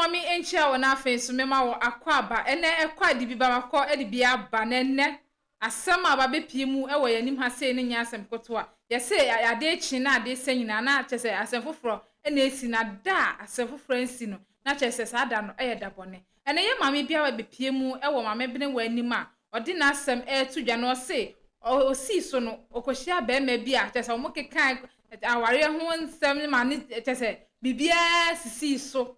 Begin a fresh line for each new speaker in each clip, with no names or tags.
ma me nkyia wo na afei nso mema wo akwaaba. Ɛnnɛ ɛkɔ a de bi ba makɔ de bi aba na ɛnnɛ asɛm a aba bɛpue mu wɔ yɛn anim ha sei no nyɛ asɛm ketewa. Yɛse ade rekye na ade resa nyinaa na kyerɛ sɛ asɛm foforɔ na ɛresi na da a asɛm foforɔ ansi no na kyerɛ sɛ saa da no yɛ da bɔne. Ɛnnɛ yɛn maame bi aba bɛpue mu wɔ Maame Benewa anim a ɔde n'asɛm reto dwa na ɔse ɔsii so no ɔkɔhyiaa barima bi a kyerɛ sɛ wɔkekae awareɛ ho nsɛm ne ma ne kyerɛ sɛ biribiara sisii so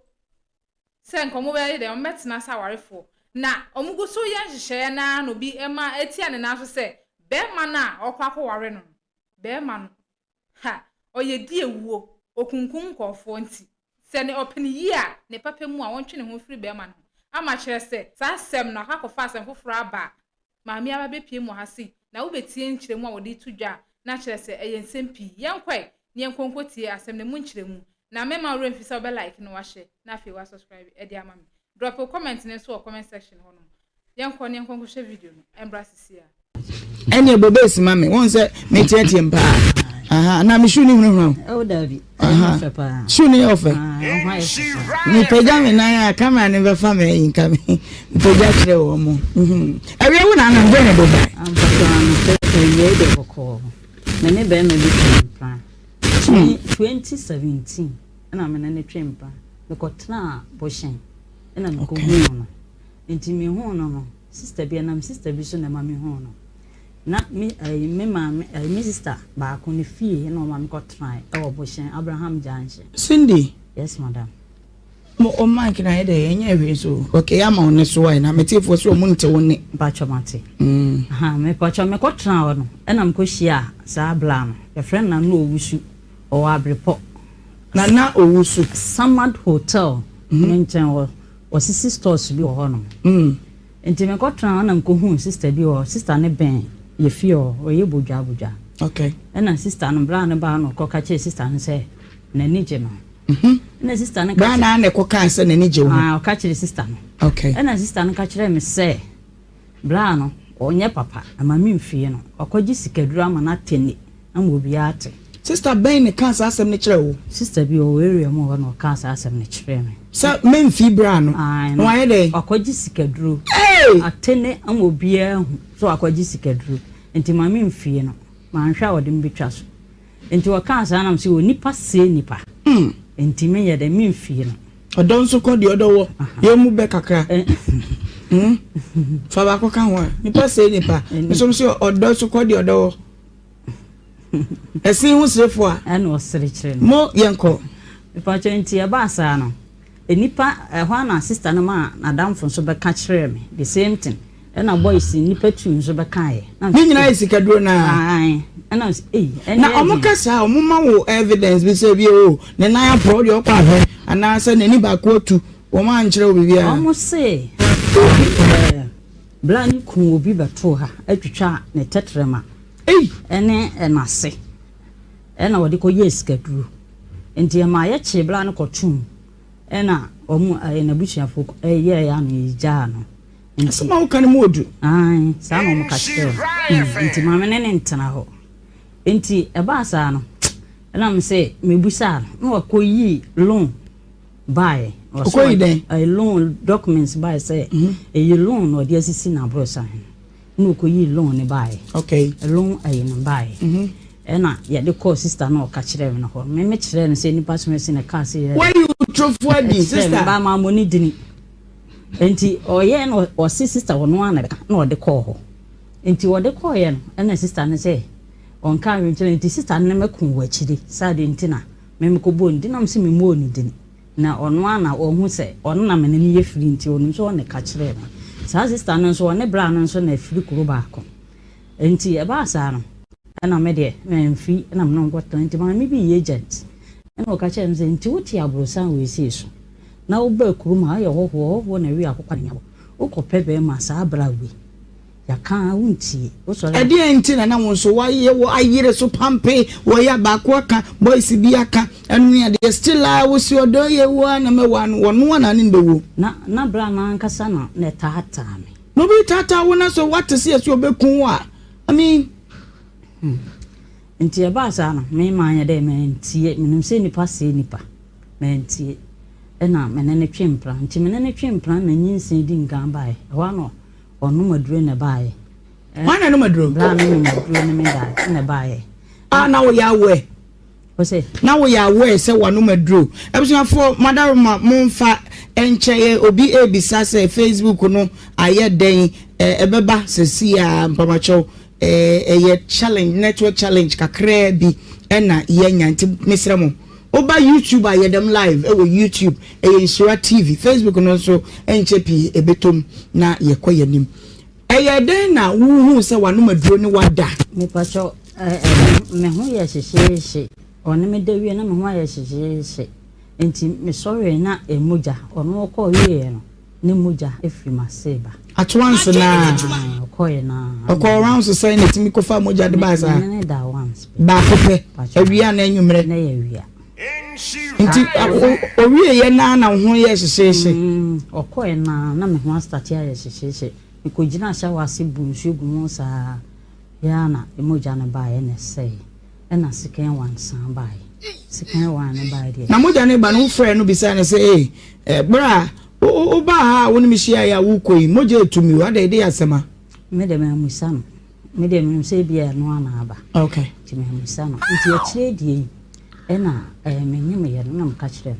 sɛ nka wɔbɛyɛ dɛn wɔbɛtena sɛ awarefoɔ na wɔgu so yɛ nhyehyɛeɛ no ara na obi ma atia ne nan so sɛ barima no a ɔrekɔ akɔware no no barima no ha ɔyɛ di awuo ɔkunkum nkurɔfoɔ nti sɛ ne ɔpɛ no yie a ne papa mu a wɔntwe ne ho mfiri barima no ho ama kyerɛ sɛ saa asɛm no akɔ akɔfa asɛm foforɔ aba a Maame aba bɛpue mu wɔ ha sei, na wobɛtie nkyerɛmu a wɔde reto dwa a, na kyerɛ sɛ ɛyɛ nsɛm pii. Yɛnkɔ ɛ, na yɛnkɔ nkɔtie asɛm no ɛmu nkyerɛmu. Na mɛma wo werɛ mfi sɛ wobɛ like na wahyɛ, na afei wa subscribe de ama me. Drop wo comment no nso wɔ comment section hɔ nom. Yɛnkɔ na yɛnkɔ nkɔhwɛ video no ɛmbra sisi a.
Ɛnneɛ bɔ bass ma me. Wohu sɛ meteateam paa. Aha, na me shoe no hunahuna
wo. Oh, dabi. Ɛyɛ fɛ paa.
Shoe no yɛ ɔfɛ. Mepagya me nan a camera no bɛfa me ayi nka me. Mepagya kyerɛ wɔn mo. Mhm. Awia wo na anam dɛn na ɛde ba?
Ampatɔ anɔpɛ awia yi deɛ bɔkɔɔ. Me ne bɛrima bi twe mpena. 2017 ɛna me ne no twe mpena. Mekɔtenaa Bohyɛn ɛna mekɔhuu no. Nti mehuu no no, sister bi ɛnam sister bi so na ɛma mehuu no. Na me ɛyi me maame ɛyi me sister baako ne fie na ɔma me kɔ tenae ɛwɔ Bohyɛn Abraham Junction.
Cindy.
Yes madam.
Mo o mic na ayɛ dɛ ɛnyɛ hwee so okay ama wo ne so ayi na metiefoɔ so ɔmo nte wo ne.
Mpakyɛ mate. Mm. Aha mepakyɛ mekɔ tena hɔ no ɛna mekɔ hyia saa bla no yɛfrɛ no Nana Owusu ɔwɔ Abrepɔ.
Nana Owusu.
Samad Hotel ne nkyɛn hɔ wɔsisi stores bi wɔ hɔ nom. Mm. Nti mekɔtenaa hɔ na mekɔhuu sister bi wɔ hɔ, sister no bɛn yɛ fie hɔ, ɔyɛ bodwaa bodwaa.
Okay.
Ɛna sister no, bra no baa na ɔkɔka kyerɛɛ sister no sɛ n'ani gye me ho.
Mhm.
Ɛna sister no ka
Bra na na ɛkɔkaa sɛ n'ani gye wo ho?
Ah, ɔka kyerɛɛ sister no.
Okay.
Ɛna sister no ka kyerɛɛ me sɛ bra no ɔnyɛ papa, ɛma memfie no, wakɔgye sikaduro ama no atɛni ama obiara ate.
Sister bɛn na ɛkaa saa asɛm no kyerɛɛ wo?
Sister bi ɔwɔ area mu hɔ na ɔkaa saa asɛm no kyerɛɛ me.
Sɛ memfii bra no,
Ae,
na wayɛ dɛn?
Wakɔgye sikaduro.
Hey!
Atene ama obiara ahu sɛ wakɔgye sikaduro. Nti ma memfie no, manhwɛ a ɔde me bɛtwa so. Nti ɔkaa saa na mese onipa sɛe nipa. Nti menyɛ dɛn, memfie no.
Ɔdɔ nso kɔ deɛ ɔdɔ wɔ. Yɛn mu bɛ kakra. Hmm? Fa baako ka ho a. Nipa sɛe nipa. Nso mese ɔdɔ nso kɔ deɛ ɔdɔ wɔ. Ɛsen ho serefo a.
Ɛna ɔsere kyerɛ no.
Mo yɛn kɔ.
Mepakyɛ nti ɛbaa saa no nnipa ɛhɔ ara na sister no maa n'adamfo nso bɛka kyerɛɛ me the same thing ɛna boys nnipa tuu nso bɛkaeɛ.
Ne nyinaa yɛ sikaduro no ara.
Ae ɛna ɔse ei ɛne
Na ɔmo ka saa a ɔmo ma wo evidence bi sɛ bi o ne nan aporɔ deɛ ɔkɔ ahwɛ anaasɛ n'ani baako atu wɔn ankyerɛ wo biribiara.
Ɔmo se obi ɛɛ bra ne kun obi bɛtoo ha atwitwa ne tɛtrɛma.
Ei!
Ɛne n'ase ɛna wɔde kɔ yɛɛ sikaduro. Nti ɛmaa yɛkyee bra no kɔtoom ɛna wɔn ɛɛ n'abusuafoɔ yɛɛ ano yɛgyaa no.
Nti, Asɛm a woka no mu odu.
Ae, saa na wɔn ka kyerɛɛ me. Nti maame ne no ntena hɔ. Nti ɛbaa saa no, ɛna me se mebusaa no na wakɔyi loan baeɛ.
Ɔkɔyi dɛn?
Ɛyɛ loan documents baeɛ sɛ ɛyɛ loan na ɔde asisi n'aborosan no. Ɛna ɔkɔyii loan no baeɛ.
Okay.
Loan ayi no baeɛ.
Mm-hmm.
Ɛna yɛde kɔɔ sister no ɔka kyerɛɛ me no hɔ. Me me kyerɛɛ no sɛ nipa som asi na kaa sɛ yɛ.
Wayi otorofo adi sister.
Ɛkyerɛ me ba maa mo ne dini. Nti ɔyɛ na ɔse sister ɔno ara na ɛka na ɔde kɔɔ hɔ. Nti ɔde kɔɔyɛ no ɛna sister no sɛ ɔnka ahwɛ nkyerɛ nti sister no ne me ko wɔ akyire saa de nti na me me kɔbɔɔ ne din na me se me mmɔɔ ne dini. Na ɔno ara na ɔhu sɛ ɔno na me ne no yɛ firi nti ɔnim sɛ ɔno na ɛka kyerɛɛ me. Saa sista no nso ɔne bra no nso na ɛfiri kuro baako. Nti ɛbaa saa no ɛna me deɛ mamfiri ɛna me ne wɔn kɔtena. Nti maame bi yɛ agent ɛna ɔka kyerɛɛ me sɛ nti wote aborosan wei sei so na wobaa kurom ha woyɛ hɔhoɔ, hɔhoɔ na ɛwe akokɔ ne nyabɔ. Wokɔpɛ bɛrima saa bra wei. Yɛaka a wontie. Wosɔre a.
Ɛdeɛn nti na na wo nso woayɛ wo ayere so pampe wɔyɛ baako aka boys bi aka ɛno ne adeɛ still a wosi ɔdɔ yɛ wo a na mɛwa no wɔno a na ne no bɛwuo.
Na na bra no ankasa na na ɛtaataa me.
Na obi taataa wo na sɛ woate sɛ yɛse ɔbɛku wo a I mean.
Hmm. Nti ɛbaa saa no me manyɛ dɛ mantie. Menim sɛ nnipa sɛe nnipa. Mantie. Ɛna me ne no twe mpena. Nti me ne no twe mpena na nyinsɛn di nkan baeɛ. Ɛhɔ ara na ɔnom aduro na ɛbaeɛ.
Hwan na ɛnom aduro?
Berɛ a menom aduro ne me dae na ɛbaeɛ.
A na woyɛ aware?
Ose.
Na woyɛ aware sɛ wanom aduro? Abusuafoɔ madaroma momfa nkyɛ yɛ obi ɛrebisa sɛ Facebook no ayɛ dɛn ɛbɛba sɛsi a mpamakyɛw ɛyɛ challenge network challenge kakraa bi ɛna yɛanya nti mesrɛ mo woba YouTube a yɛdam live ɛwɔ YouTube ɛyɛ Nhyira TV Facebook no nso ɛnkyɛ pii ɛbɛtɔm na yɛkɔ yɛnim. Ɛyɛɛ dɛn na wuhuu sɛ w'anom aduro ne w'ada?
Mepakyɛw, ɛ me ho yɛ hyehyeehye. Ɔne me da wie na me ho ayɛ hyehyeehye. Enti mesɔree na mogya, ɔno ɔkɔɔ wieeɛ no, ne mogya firi m'ase reba.
At once naa?
Ae, ɔkɔeɛ naa.
Ɔkɔɔ rounds sɛn na ɛtumi kɔfaa mogya de bae saa?
Me ne no daa once pɛ.
Baako pɛ?
Pakyɛw.
Awia anaa anwummerɛ?
Na ɛyɛ awia.
Nti ɔwieeɛ naa na wo ho yɛɛ hyehyeehye?
Mm, ɔkɔeɛ naa na me ho astate ayɛ hyehyeehye. Mekɔgyinaa shower ase buu nsuo gu mu saa yɛ ara na mogya no baeɛ na ɛsɛeɛ. Ɛna second one san baeɛ. Second one no baeɛ deɛ.
Na mogya no reba no wofrɛɛ no bisaa no sɛ, Ei, berɛ a wobaa ha a wo ne me hyiaeɛ a worekɔ yi, mogya retu me o, adɛn, ɛdeɛn asɛm a?
Me deɛ mammisa no. Me deɛ menim sɛ ebia ɛno ara na aba.
Okay.
Nti mammisa no. Nti akyire deɛ yi, ɛna ɛɛ menyemeeɛ no na meka kyerɛɛ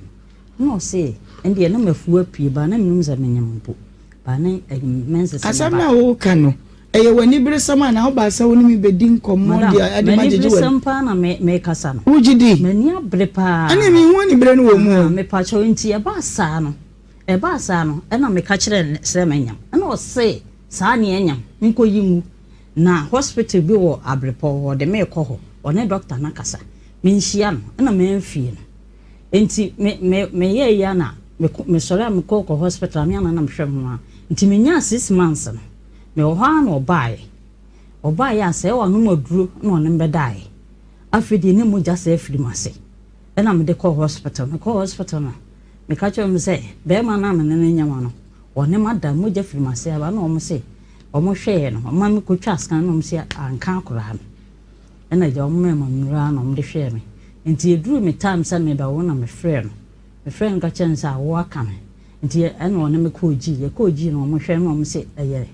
no. Ɛna ɔse, ɛndeɛ na mafu apue baa na menim sɛ menyem mpo. Baa na ɛyi menses no
Asɛm
ba.
no a woreka no, ɛyɛ w'aniberesɛm anaa wobaa sɛ wo ne me bɛdi nkɔmmɔ
Madam,
de de magyegye w'ani?
m'aniberesɛm paa na me mekasa no.
Wogye di?
M'ani abere paa.
Ɛnneɛ menhu anibere no wɔ mu o.
Ahaa, mepakyɛw, nti ɛbaa saa no, ɛbaa saa no, ɛna meka kyerɛɛ no sɛ manyam. Ɛna ɔse, saa neɛ anyam, menkɔyi ngu. Na hospital bi wɔ Abrepɔ hɔ, ɔde me rekɔ hɔ, ɔne doctor no akasa, menhyia no, ɛna mamfie no. Enti me me meyɛɛ yi a na mekɔ mesɔre a mekɔ kɔ hospital a me ana na mehwɛ me ho a. Nti menyaa six months no, mewɔ hɔ ara na ɔbaeɛ. Ɔbaeɛ a sɛɛ wanom aduro na ɔne me bɛdaeɛ. Afei deɛ na mogya sɛɛ firi m'ase. Ɛna mede kɔɔ hospital. Mekɔɔ hospital no, meka kyerɛɛ wɔn sɛ barima no a me ne no nyama no, ɔne me ada, mogya firi m'ase aba. Ɛna wɔn se wɔhwɛeɛ no, wɔma mekɔtwaa scan na wɔn se anka akwadaa no. Ɛna agya wɔn maa me nnuru ara na wɔde hwɛɛ me. Nti ɛduruu me time sɛ merebɛwo na mefrɛɛ no. Mefrɛɛ no ka kyerɛɛ no sɛ awoɔ aka me. Nti ɛna ɔne me kɔɔ G. Yɛkɔɔ G no wɔhwɛɛ no na wɔn se ɛyɛ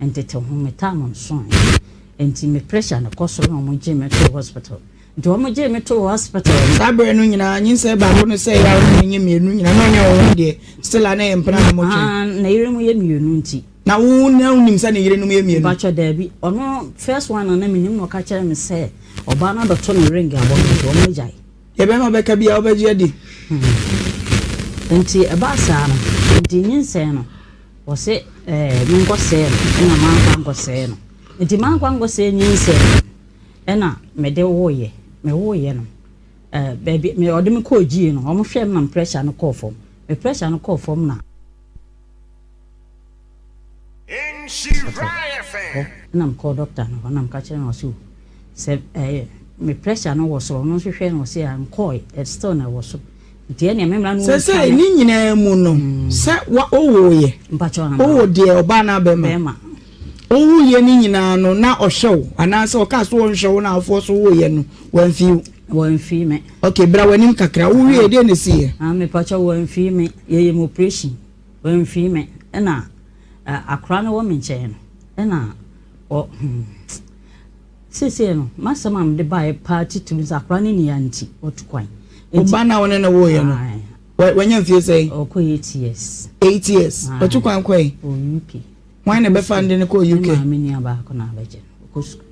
nteteho, me time nsoeɛ. Nti me pressure no kɔ soro na wɔn gyee me too hospital. Nti wɔn gyee me too hospital no.
Saa berɛ no nyinaa nyinsɛn baako no sɛeɛ a wo ne no nyɛ mmienu nyinaa na ɔnyɛ wo ho deɛ still a na ɛyɛ mpena na motwe?
Aane, ne yerenom yɛ mmienu nti.
Na wo na wonim sɛ ne yerenom yɛ mmienu?
Mpakyɛ daabi, ɔno first one no na menim na ɔka kyerɛ me sɛ ɔbaa no abɛto ne ring abɔ no nti wɔn agyae.
Deɛ bɛrima bɛka biara wobɛgye adi?
Hmm. Nti ɛbaa saa no, nti nyinsɛn no, wɔse ɛɛ menkɔ sɛɛ no, ɛna mankɔ ankɔ sɛɛ no. Nti mankɔ ankɔ sɛɛ nyinsɛn no, ɛna mede woeɛ, mewoeɛ no, ɛɛ baabi, me ɔde me kɔɔ gyie no, wɔn hwɛɛ me na me pressure no kɔɔ fam, me pressure no kɔɔ fam na. Hɔ na mekɔɔ dɔkta no hɔ na meka kyerɛɛ no ɔse o sɛ ɛɛ me pressure no wɔ soro ɔno nso hwɛɛ no ɔse a nkɔɔe ɛ still na ɛwɔ soro nti ɛneɛ me mmra no
wɔntwa
me.
Sɛsɛi ne nyinaa mu no sɛ wa wowoeɛ
Mpakyɛw anaa
wowo deɛ ɔbaa anaa bɛrima
bɛrima.
Wowoeɛ no nyinaa no na ɔhwɛ wo anaa sɛ ɔkaa so ɔnhwɛ wo na awofoɔ so woeɛ no wamfii wo?
Wamfii me.
Ok bra w'anim kakra wowieɛ deɛ na ɛsiiɛ?
Ah mepakyɛw wamfii me yɛyɛ me operation. Wamfii me, ɛna akora no wɔ me nkyɛn no, ɛna ɔ hmm. Seesei no, m'asɛm a mede baeɛ paa titiriw ne sɛ akora no nni ha nti, watu kwan.
Wo ba no a wo ne no woeɛ no, wanya mfie sɛn?
Ɔkɔ 8 years.
8 years. Watu kwan kɔe?
Ɔwɔ UK.
Hwan na ɛbɛfa no de no kɔɔ UK?
Me maame nua baako na abɛgye no, ɔkɔ sukuu.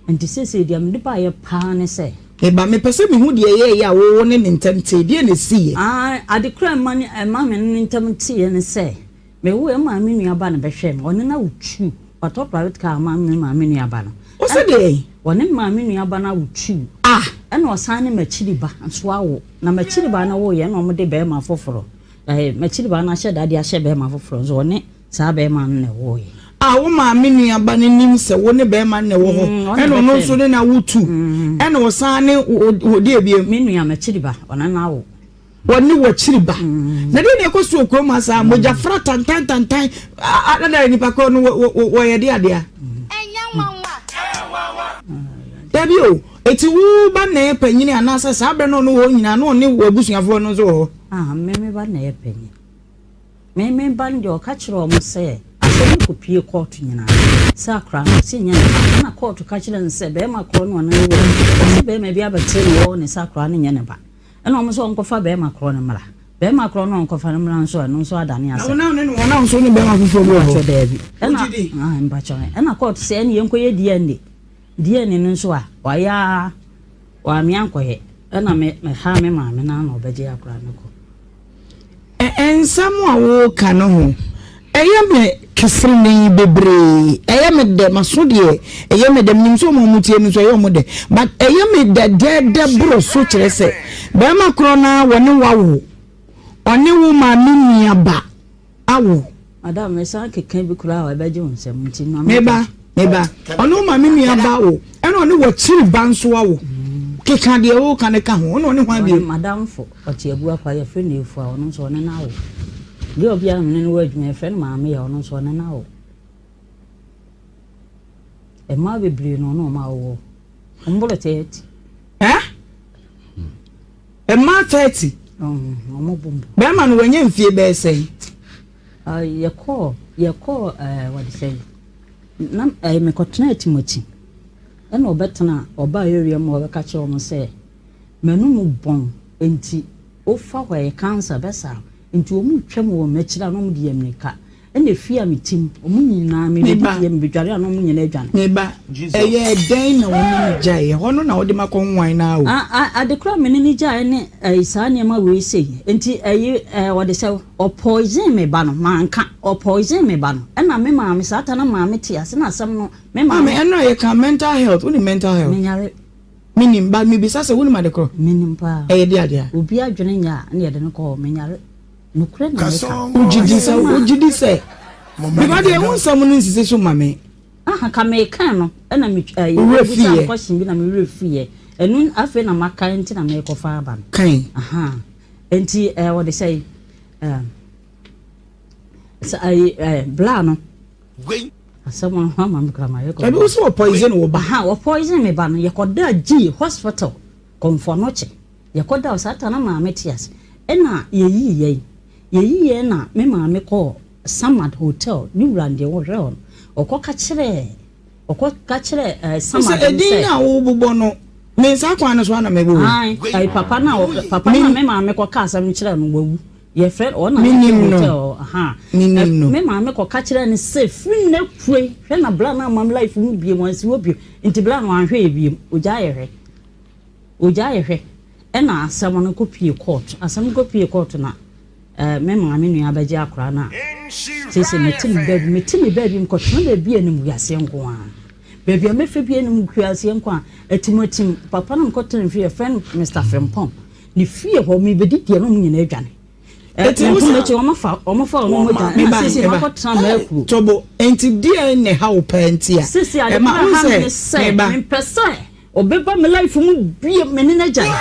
Nti seesei deɛ mede baeɛ paa ne sɛ.
Me ba, mepɛ sɛ mehu deɛ ɛyɛeɛ a wo ne ne ntam tee. Deɛn na ɛsiiɛ?
Aane, ade korɔ a ɛma ne, ɛma me ne ne ntam teeɛ ne sɛ, mewoeɛ, me maame nua ba na bɛhwɛɛ me. Ɔne no awo two. Watɔ private car ama me maame nua ba no.
Wo se deɛn?
Ɔne me maame nua ba no awo two.
Ah!
Ɛna ɔsan ne m'akyiri ba nso awo. Na m'akyiri ba no woeɛ, ɛna wɔde barima foforɔ, ɛɛ, m'akyiri ba no ahyɛ da de ahyɛ barima foforɔ nso, ɔne Saa barima no na ɛwooɛ.
A Wo maame nua ba no nim sɛ wo ne barima no na ɛwɔ hɔ, ɛna ɔno nso ne no awo tu, ɛna ɔsan ne wo deɛ biom.
Me nua, m'akyiri ba, ɔne no awo.
Ɔne w'akyiri ba. Na deɛ na ɛkɔ so wɔ kurom ha saa, mogya fra tantan tantan, adada nipa korɔ no wɔyɛ de adeɛ. Dabi o, eti wo ba na ɛyɛ panyini anaasɛ saa berɛ no ɔno wɔ hɔ nyinaa na ɔne w'abusuafoɔ no nso wɔ hɔ?
Ah, me me ba na ɛyɛ panyin. Me me ba no deɛ ɔka kyerɛɛ wɔn sɛ asɛm no kɔpue kɔɔto nyinaa sɛ akwadaa no ɔse nyɛ ne ba ɛna kɔɔto ka kyerɛɛ no sɛ bɛrima korɔ no ɔne no wɔ ɔse bɛrima bi abɛtere no wɔ ne sɛ akwadaa no nyɛ ne ba ɛna wɔn sɛ ɔnkɔfa bɛrima korɔ no mmra bɛrima korɔ no ɔnkɔfa no mmra nso ɛno nso adane asɛm.
Na wɔn wɔn a nso ne bɛrima foforɔ bi wɔ hɔ.
Mpakyɛ daabi ɛna mpakyɛ ɛna kɔɔto sɛ ɛne yɛnkɔyɛ DNA DNA no nso a wayɛ a Wame ankɔyɛ ɛna me me haa me maame no ara na ɔbɛgye akora no kɔ.
Ɛ nsɛm a woreka no ho ɛyɛ me keserenee bebree, ɛyɛ me dɛ, m'aso deɛ ɛyɛ me dɛ, menim sɛ wɔn a wɔtie no nso ɛyɛ wɔn dɛ, but ɛyɛ me dɛdɛɛdɛ boro so kyerɛ sɛ barima korɔ no ara wɔne wo awo, ɔne wo maame nua ba. Awo.
Madam me san keka bi koraa a ɛbɛgye wo nsam nti ma
me ba me ba ɔne wo maame nua ba wo ɛna ɔne wɔkyiri ba nso awo keka deɛ woka ne ka ho ɔne ɔne hwan bio.
Madamfo ɔte abu akwa yɛfrɛ no efua ɔno nso ɔne no awo deɛ ɔbia no ne no wɔ adwuma yɛfrɛ no maame yɛ ɔno nso ɔne no awo mmaa bebree na ɔne ɔmo awo ɔmo boro 30.
Eh? Mmaa 30. Bɛrima no wanya mfie bɛyɛ sɛn?
Yɛkɔɔ yɛkɔɔ ɛɛ wɔde sɛ na ɛɛ mekɔtena Timothy ɛna ɔbɛtena ɔbaa area mu ɔbɛka kyerɛ wɔn sɛ m'anum bɔn nti wofa hɔ ɛyɛ cancer bɛsa nti wɔn retwam wɔ m'akyiri a na wɔn de yɛ mmirika Ɛna efie a mete mu, wɔn nyinaa, mebɛdidi yɛ, mebɛdware a na wɔn nyinaa adwane.
Me ba, ɛyɛɛ dɛn na wo ne no gyaeɛ? Ɛhɔ no na wode ma kɔnwan no ara o.
A, a, ade korɔ a me ne no gyaeɛ ne ɛyi, saa nneɛma wei sei. Nti ɛyi, ɛɛ, wɔde sɛ, ɔpoison me ba no, manka, ɔpoison me ba no. Ɛna me maame, saa ta na maame te ase, na asɛm no, me maame.
Maame, ɛno a yɛka mental health, wonim mental health?
Menyare.
Menim, but mebisa sɛ wonim ade korɔ?
Menim paa.
Ɛyɛ de adeɛ a?
Obi adwene nyɛ a, ɛna yɛde no kɔ hɔ, menyare. Nokorɛ na meka.
Wogye di sɛ wogye di sɛ because deɛ wo nsɛm no nsisi so ma me.
Aha ka meka no ɛna me ɛyi
Wo werɛ fi yɛ.
question bi na me werɛ fi yɛ ɛnu afei na maka nti na mekɔfa aba no.
Kan.
Aha nti ɛɛ wɔde sɛ ɛɛ sɛ ɛyi ɛɛ bla no.
Wei.
Asɛm no ho ama me kura ma yɛ kɔ.
Ɛbi wo sɛ wɔ poison wo ba.
Aha wɔ poison me ba no yɛkɔ da gyi hospital kɔnfɔnɔkye. Yɛkɔda hɔ saa ta na maame te ase ɛna yɛyii yɛn yɛyii yɛn na me maame kɔɔ Samad hotel ne wura no deɛ ɔhwɛ hɔ no ɔkɔ ka kyerɛɛ ɔkɔ ka kyerɛɛ ɛɛ Samad
no sɛ. Edin no a wobobɔ no me saa kwan no so ara na mebɔ o.
Ae ɛɛ papa no a papa no a me maame kɔ ka asɛm no kyerɛɛ no wawu yɛfrɛ ɔno na ɔhwɛ hotel hɔ ahaa
Menim no.
Me maame kɔ ka kyerɛɛ no sɛ firi nnɛ kue hwɛ na bra no amma me life mu bio wansi hɔ bio nti bra no wanhwɛ yɛ bio ogyaa yɛ hwɛ. Ogya yɛ hwɛ ɛna asɛm no kɔ pie court asɛm no kɔ pie court na eh, me maame nua abɛgye akora no a seesei mete me baabi mete me baabi mekɔtena baabi a animguaseɛ nko a baabi a mɛfɛ bi animguaseɛ nko a atimatim papa no mekɔtena ne fie yɛfrɛ no Mr. Frimpong ne fie hɔ mebɛdi deɛ na ɔmo nyinaa adwane
Eti wo
sɛ wɔn fa wɔn fa wɔn mo dan ɛna sisi ma kɔ tena mɛkuro.
Tobo nti deɛ na ɛha wo paa nti a.
Sisi ade kora ha mi sɛ mepɛ sɛ ɔbɛba me life mu bie me ne n'agya yi.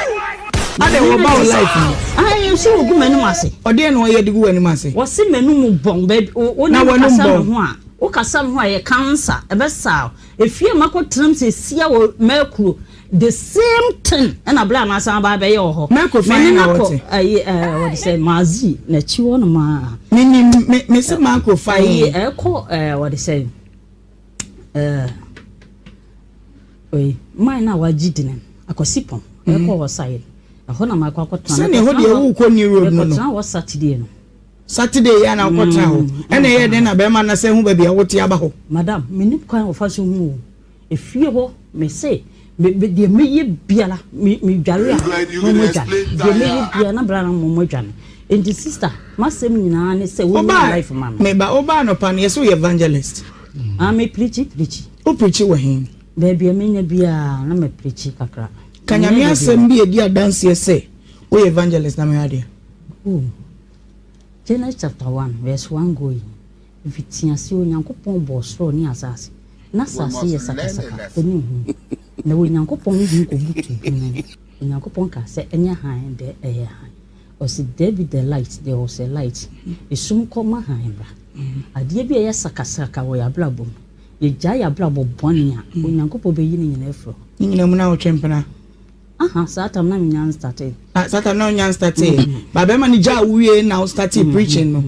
Adɛ wɔba wo life mu.
Ayi nso wɔ gu m'anim ase.
Ɔdeɛ na ɔyɛ de gu w'anim ase.
Wɔsi m'anum bɔn baabi wo ne kasa me ho a wo kasa me ho a yɛ cancer ɛbɛ saa efie ma kɔ tena mu sɛ esia wɔ mɛkuro. The same thing ɛna bere a masan aba abɛyɛ wɔ hɔ.
Mɛkɔ
Me
fan
ne
na
no kɔ
wɔte.
ɛyi ɛɛ wɔde sɛ Mazi n'akyi hɔ nom a.
Me nim me me se Marco fan.
Ɛyi ɛkɔ ɛɛ wɔde sɛ ɛɛ oyi man na wagye di no Akwasi pɔn ɛkɔ hɔ side ɛhɔ na makɔ akɔtena.
Sɛnea ɛhɔ deɛ wokɔ New Road no no.
Mekɔtena hɔ Saturday no.
Saturday yi a na wokɔtena hɔ ɛna ɛyɛ dɛn na bɛrima no sɛ hu baabi a wote aba hɔ.
Madam, menim kwan a wɔfa so hu o. Efie hɔ, mese, me, me, deɛ mɛyɛ biara, me, medware a, na wɔn adwane. Deɛ mɛyɛ biara, na bra na wɔn adwane. Enti sister, m'asɛm nyinaa ne sɛ wonyɛ life ma me.
Me ba, wobaa anɔpa no, yɛse woyɛ evangelist.
Ah, me preachi, preachi.
Wo preachi wɔ he?
Baabi a menya biara, na me preachi kakra.
Ka Nyame asɛm bi a ɛdi adanseɛ sɛ woyɛ evangelist na mehwɛ adeɛ.
Oh, Genesis chapter 1 verse 1 going. Mfitiaseɛ Onyankopɔn bɔɔ soro ne asase. Ná asase yɛ sakasaka ne hunu, na Onyankopɔn honhom kɔbutuu hunu no. Onyankopɔn kaa sɛ, Ɛnyɛ hann, dɛ ɛyɛ hann. Ɔse, There be the light, there was a light. Esum kɔ ma hann bra. Adeɛ bi a ɛyɛ sakasaka wɔ yɛn abrabɔ mu, yɛgyae yɛn abrabɔ bɔne a, Onyankopɔn bɛyi ne nyinaa afiri hɔ.
Ne nyinaa mu na wotwe mpena.
Aha, saa tam na menya nstartee.
Ah, saa tam na wonya nstartee. Mm. Ba bɛrima no gyaa wo wie na wo startee mm. preaching no.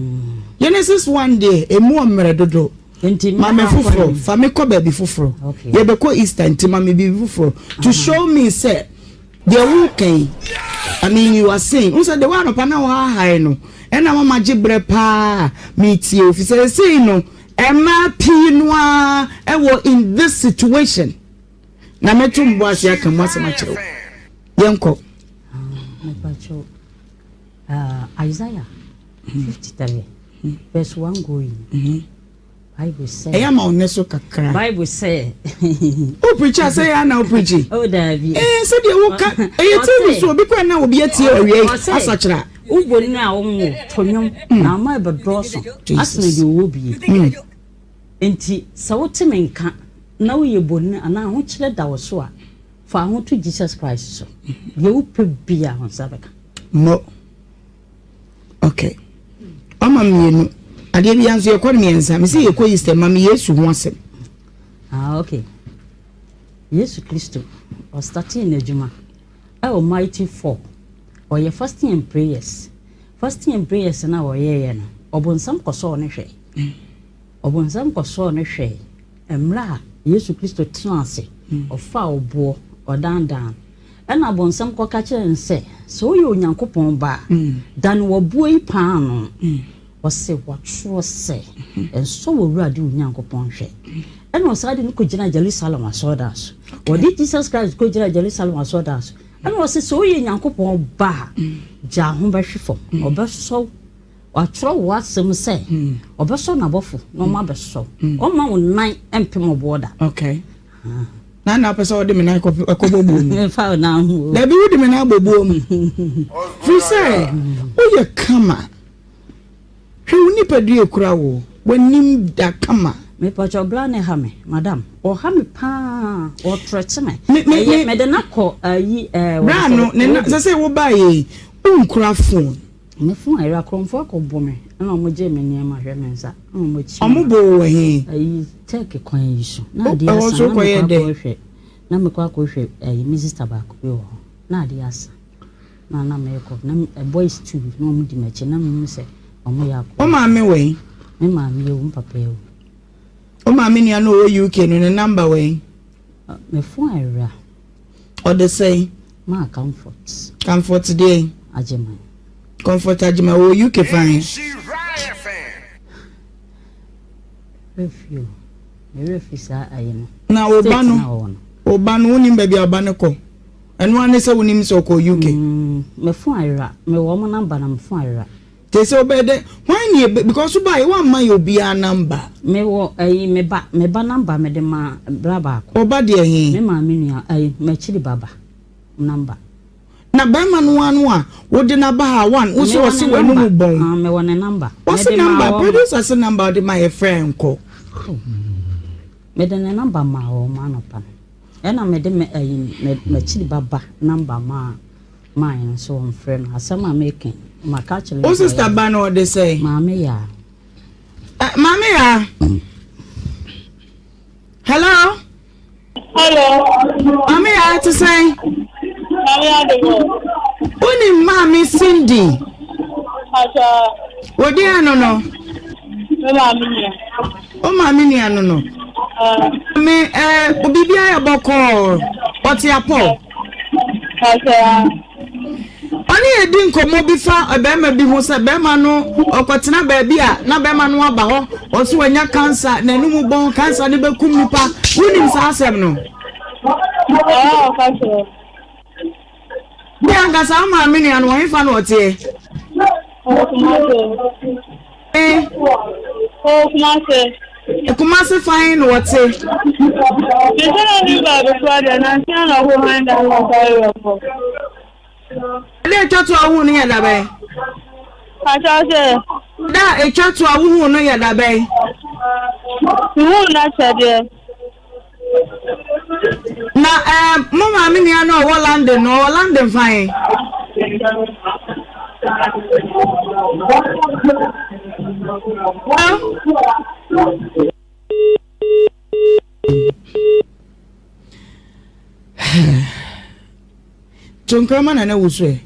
Genesis 1 deɛ, emu ɔmmerɛ dodo.
Nti
Ma me foforɔ, fa me kɔ baabi foforɔ.
Okay.
Yɛbɛkɔ Easter nti ma me biribi foforɔ. To show me sɛ deɛ woka yi, I mean you are saying, wo sɛ deɛ woanɔpa na wohahae no, ɛna mama gye berɛ paa metie wo fi sɛ sei no, mmaa pii no ara ɛwɔ in this situation. Na mɛto mbɔ ase aka mu asɛm akyerɛ wo. Yɛnkɔ.
Mepakyɛw, ah, Isaiah 53 verse 1 going. Bible sɛ.
Ɛyɛ ama wo nne so kakra.
Bible sɛ.
O preach a sɛ yɛ ana o preach.
O daabi.
Ee sɛdeɛ woka ɛyɛ TV so obi kora na obi atie awia yi asakyera.
Wobɔ ni a wonwo to nnwom na ama ɛbɛdɔɔso asene deɛ ɔwɔ bie. Enti sɛ wote me nka na woyɛ bɔne anaa ahokyerɛ da wo so a, fa wo ho to Jesus Christ so. Deɛ wopɛ biara wo nsa bɛka.
Mo. Ok. Ɔma mmienu. Adeɛ bi nso yɛkɔ no mmiɛnsa. Mese yɛkɔ Easter ma me Yesu ho asɛm.
Ah, ok. Yesu Kristo, ɔstartee n'adwuma ɛwɔ Mighty 4. Ɔyɛ fasting and prayers. Fasting and prayers no a ɔyɛeɛ no, ɔbonsam kɔsɔɔ no hwɛe. Ɔbonsam kɔsɔɔ no hwɛe mmerɛ a Yesu Kristo tenaa ase, ɔfaa ɔboɔ, ɔdandaa no. Ɛnna ɔbonsam kɔka kyerɛɛ no sɛ, Sɛ woyɛ Onyankopɔn Ba a, dane w'aboɔ yi paanoo. Ɔse, Wɔatwerɛ sɛ, 'Nsɔ w'Awurade wo Nyankopɔn nhwɛ. Ɛnna ɔsan de no kɔgyinaa Jerusalem asɔredan so. Wɔde Jesus Christ kɔgyinaa Jerusalem asɔredan so. Ɛnna ɔse, Sɛ woyɛ Nyankopɔn Ba a, gyaa ho bɛhwe fam, ɔbɛsɔ wo. Wɔatwerɛ wo asɛm sɛ ɔbɛsɔ n'abɔfo na wɔn abɛsɔ wo. Ɔmma wo nan mpem ɔboɔ da.
Okay. Na na apɛ sɛ ɔde me nan kɔbɔ buo mu.
Fa wo nan ho.
Dabi wode me nan bɔ buo mu. Firi sɛ woyɛ kama. Hwɛ wo nipadua ekura wo. W'anim da kama.
Mepɔkyɛ ɔbra ne ha me madam ɔha me paa ɔtrɛkye me ɛyɛ mede no akɔ ayi ɛɛ.
Bra no ne na sɛ sɛ wo ba yɛ wonkura phone.
Me phone ayera akorɔmfoɔ akɔ bɔ me ɛna ɔmo gyee me nneɛma hwɛ me nsa ɛna ɔmo akyi.
Ɔmo bɔ wo wɔ he?
Ayi Turkey kwan yi so na adeɛ asa na mekɔ akɔ hwɛ na mekɔ akɔ hwɛ ayi me sister baako bi wɔ hɔ na adeɛ asa na na mekɔ na boys two na ɔmo di m'akyi na mehu sɛ ɔmo yɛ akɔ.
Wo maame wɔ he?
Me maame awu me papa awu.
Wo maame nua no ɔwɔ UK no ne number wɔ he?
Me phone ayera.
Ɔde sɛn?
Maa Comfort.
Comfort deɛn?
Agyeman.
Comfort Agyeman wɔ UK fan he?
Werɛ fi o. Me werɛ fi saa ayi no.
Na wo ba no, wo ba no, wonim baabi a wo ba no kɔ? Ɛno ara ne sɛ wonim sɛ ɔkɔ UK.
Mm, me phone ayera. Mewɔ wɔn number na me phone ayera.
Te sɛ wobɛyɛ dɛ hwan ne ebe because wo baeɛ woamma yɛ obiara number.
Me wɔ ayi me ba me ba number me de ma bra baako.
Wo ba deɛ he?
Me maame nua ayi m'akyiri ba ba number.
Na bɛrima no ara no a wode no aba ha one wo se ɔse w'anum bɔn.
Ah me wɔ ne number.
Ɔse number producer se number ɔde ma yɛ frɛ nkɔ.
Me de ne number maa wɔn anɔpa no. Ɛna me de me ayi me m'akyiri ba ba number maa. Mae no so wɔmfrɛ no. Asɛm a meka yi, maka akyerɛ
Wo sister ba no ɔde sɛn?
Maame Yaa.
Eh, Maame Yaa. Hello.
Hello.
Maame Yaa te sɛn?
Maame Adebo.
Wonim Maame Cindy?
Asa.
Wodi ano no?
Me maame nua.
Wo maame nua no no? Me eh, biribi ayɛ bɔkɔɔ, ɔte apɔ. Ɔne yɛ di nkɔmmɔ bi fa bɛrima bi ho sɛ bɛrima no ɔkɔtena baabi a na bɛrima no aba hɔ, ɔso wanya kansa, n'anum bɔn, kansa no bɛkum nipa. Wonim saa asɛm no? Me ankasa wo maame nua no ɔhefa na ɔteɛ?
Ɔwɔ Kumase.
Eh?
Ɔwɔ Kumase.
Kumase fan na ɔte.
Mese na ne baabi kora deɛ nansi na ɔkɔ han da no ɔsɔre wɔ hɔ.
Da etwa to a wohu no yɛ da bɛn?
Pakyɛ sɛ.
Da etwa to a wohu no yɛ da bɛn?
Mehu no akyɛdeɛ.
Na ɛɛ eh, mo maame nua no ɔwɔ London no ɔwɔ London fan. nkra ma Nana Wusu ɛ.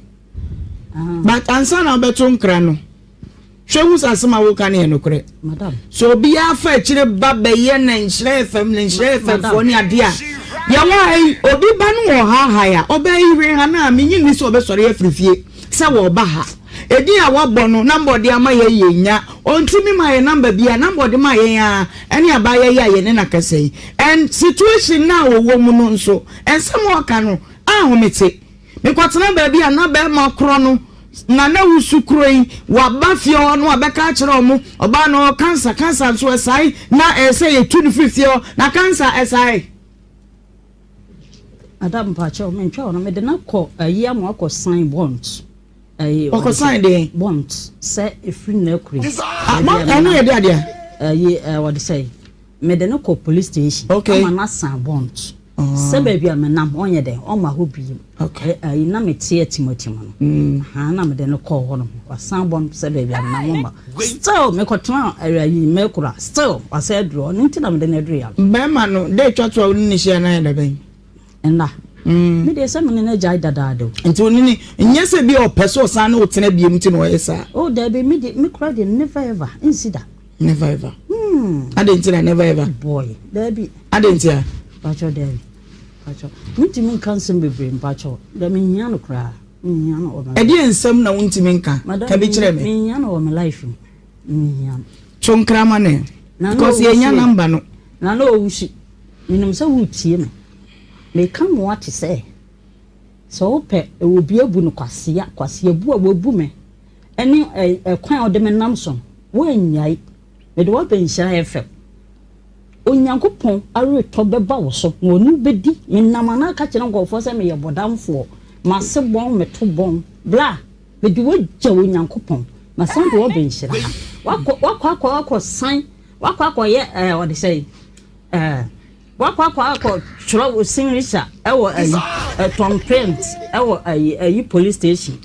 But ansa na wobɛto nkra no, hwɛ hu sɛ asɛm a woka no yɛ nokorɛ. Sɛ obiara fa akyire ba bɛyɛ na nhyira FM na nhyira FM foɔ ne adeɛ a, yɛwɔ ha yi, obi ba no wɔ haahae a, ɔbaa yi hwee ha no a, menye nni sɛ ɔbɛsɔre afiri fie sɛ wɔreba ha. Edin a wabɔ no, number ɔde ama yɛn yɛnnya. Ɔntumi ma yɛn number biara, number ɔde maa yɛn ara ɛne abaayewa yi a yɛne no akasa yi. And situation no a ɔwɔ mu no nso, nsɛm a ɔka no, ahomete. Mekɔtena baabi a na bɛrima korɔ no na na wusu korɔ yi, waba fie hɔ na wabɛka akyerɛ wɔn, ɔbaa no ɔwɔ cancer, cancer nso ɛsae, na ɛyɛ sɛ yɛtu no firi fie hɔ, na cancer ɛsae.
Madam mpakyɛw mentwa wo no mede no akɔ ayi ama wakɔ sign bond.
Ayi ɔkɔ sign deɛ.
Bond sɛ efiri na akure.
Ah, ɛno yɛ de adeɛ.
Ayi wɔde sɛ mede no kɔ police station.
Okay.
Ama no asan bond. Sɛ baabi a menam ɔnyɛ dɛn ɔmma hɔ bio.
Okay.
Ayi na mete atimatim no. Mm. Ha na mede no kɔɔ hɔ nom. Wasan bɔ no sɛ baabi a menam ɔmma. Still mekɔtena ayi mɛkura still wasan aduru hɔ. Ɔno nti na mede no aduru ya no.
Bɛrima no dɛ etwa to a wo ne no hyia no ayɛ da bɛn?
Nna. Mm. Me deɛ sɛ me ne no agyae dadaada o.
Nti wo ne ne nyɛ sɛ bi a ɔpɛ sɛ ɔsan ne wo tena biom nti na ɔyɛ saa?
Oh daabi me deɛ me kura deɛ never ever nsi da.
Never ever. Hmm. Adɛn nti na never ever?
Boy, daabi.
Adɛn nti a?
Mpakyɛw daabi. Mpakyɛw. Mentumi nka nsɛm bebree mpakyɛw. Dɛ menhia no koraa. Menhia no wɔ me.
Ɛdeɛ nsɛm na wontumi nka?
Madam,
Ka bi kyerɛ me.
Menhia no wɔ me life mu. Menhia no.
To nkrama no ɛ. Because yɛnya number no.
Nana Owusu, menim sɛ woretie me. Meka mo ate sɛ, sɛ wopɛ obi abu no kwasea, kwasea bu a wabu me. ne ɛkwan a wode me nam so no, woannyae. Mede wo aba nhyira FM. Onyankopɔn aweretɔ bɛba wo so, na ɔne wo bɛdi. Menam anaa ka kyerɛ nkurɔfoɔ sɛ meyɛ bɔdamfoɔ, m'ase bɔn, meto bɔn. Bra, mede wo agya Onyankopɔn. Masan de wo aba nhyira ha. Wakɔ, wakɔ, akɔ, akɔ san, wakɔ akɔyɛ ɛɛ ɔde sɛ ɛɛ. Wakɔ akɔ akɔ twerɛ wo signature ɛwɔ ayi ɛtɔn print ɛwɔ ayi ayi police station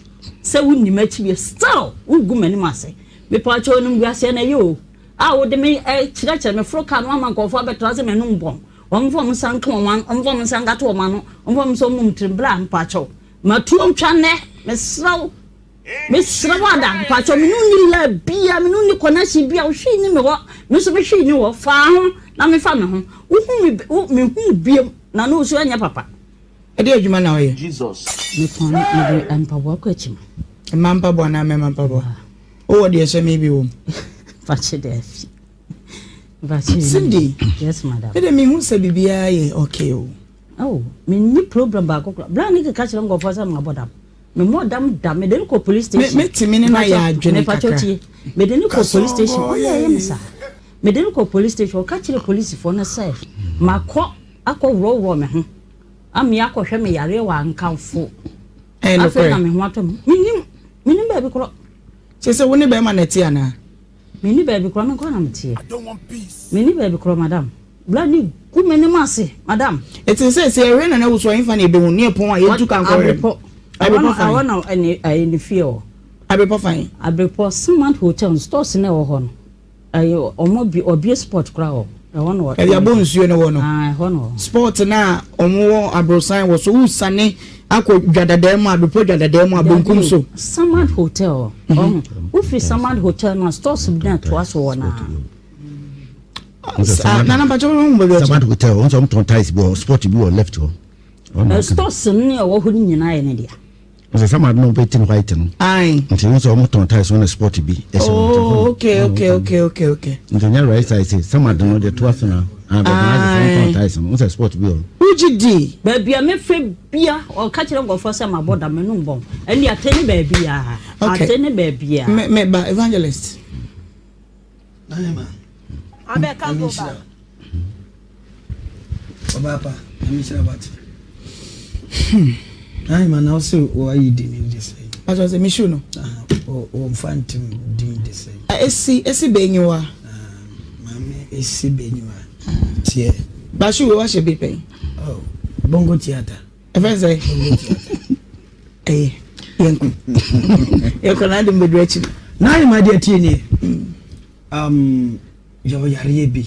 sɛ wo nim akyi bi still wo gu m'anim ase mepaakyɛw animguaseɛ na ɛyɛ o a wode me kyerɛkyerɛ me foro kaa no ama nkurɔfoɔ abɛtra sɛ m'anum bɔn wɔn mfa wɔn nsa nka wɔn ano wɔn mfa wɔn nsa nkato wɔn ano wɔn mfa wɔn nsa wɔn tirim bra mepaakyɛw matuo ntwa nnɛ mesrɛ wo Mesrɛ wo ada, mpakyɛw me ne wo nni love bia, me ne wo nni connection bia, wo hwee nni me hɔ, me nso me hwee nni hɔ, fa ho na me fa me ho, wo hu me, wo, me hu wo biam, na ne wo so ɛnyɛ papa.
Ɛdeɛ adwuma na woyɛ?
Me tɔn, me de mpaboa kɔ akyima.
Mmaa mpaboa anaa mmarima mpaboa? Wowɔ deɛ ɛhyɛ me bi wɔ mu?
Mpakyɛ daabi.
Mpakyɛ. Cindy.
Yes madam.
Me de me hu sɛ biribiara yɛ okay o.
Oh, me nni problem baako koraa. Bra ne keka kyerɛ nkurɔfoɔ sɛ mabɔ dam. Memmɔɔ dam da. Mede no kɔ police station.
Me tumi ne no ayɛ adwene kakra.
Mepakyɛw tie. Mede no kɔ police station. Ɔno na ɛyɛ me saa. Mede no kɔ police station. Ɔka kyerɛ polisifoɔ no sɛ makɔ akɔ worɔworɔ me ho. Amea akɔhwɛ me yareɛ wɔ Ankamfo. Afei na me ho atɔ me. Menim, menim baabi korɔ.
Kyerɛ sɛ wo ne bɛrima na ɛte anaa?
Menni baabi korɔ, me nko na meteɛ. Menni baabi korɔ, madam. Bra ne gu m'anim ase, madam.
Ɛte sɛ sɛ yɛhwɛ Nana Wusu a, ɛhefa na yɛbɛhu ne ɛpɔn a yɛntu ka nkɔhwɛ no?
Abrepɔ. Fan. Ɛhɔ na ɛne ne fie wɔ.
Abrepɔ fan.
Abrepɔ Samant Hotel stores na ɛwɔ hɔ no. Ɛyɛ ɔmo bi ɔbie sport koraa wɔ ɛhɔ na.
Ɛde abɔ nsuo no wɔ no.
Ah ɛhɔ na wɔ.
Sport na ɔmo wɔ aborosan wɔ so wosane akɔ dwadadaa mu abrepɔ dwadadaa mu a benkum so.
Samant Hotel ɔho wofiri Samant Hotel no a stores bi na ɛtoa so wɔ naa.
Nana mpakyɛ wo hu baabi ɔkyɛ.
Samad hotel wɔn sɛ wɔn tɔn tiles bi wɔ sport bi wɔ left hɔ.
Stores no ne ɛwɔ hɔ no nyinaa yɛ ne dea.
Wɔn sɛ Samad no bɛ ti no white no.
Ayi.
Nti wɔn sɛ wɔn tɔn tiles wɔn na sport bi ɛhyɛ wɔn.
Oh okay okay okay okay okay.
Nti nyɛ right side sɛ Samad no de to aso na. Ah bɛn na sɛ wɔn tɔn tiles no wɔn sɛ sport bi wɔ.
Wogye di.
Baabi a mefɛ bia ɔka kyerɛ nkurɔfoɔ sɛ mabɔ dam m'anum bɔn ɛne ate ne baabi a ate ne baabi a.
Me me ba evangelist.
Nahema, Nyame nhyira wo. Ɔbaa pa, Nyame nhyira wo ate. Hmm. Nahema, na wo se wɔayi din no de sɛn?
Pastor sɛ me shoe no.
Wɔmfa ntim din de sɛn?
Esi, esi benyiwa.
Maame esi benyiwa. Tiɛ.
Ba shoe wei wahyɛ bi pɛn?
Oh, Bongo Theatre.
Ɛfɛn sɛ?
Bongo Theatre.
Ɛyɛ, yɛnkɔ. Yɛkɔ na ade mbɛduru akyiri.
Nahema deɛ tie nie. Um, yɛwɔ yareɛ bi.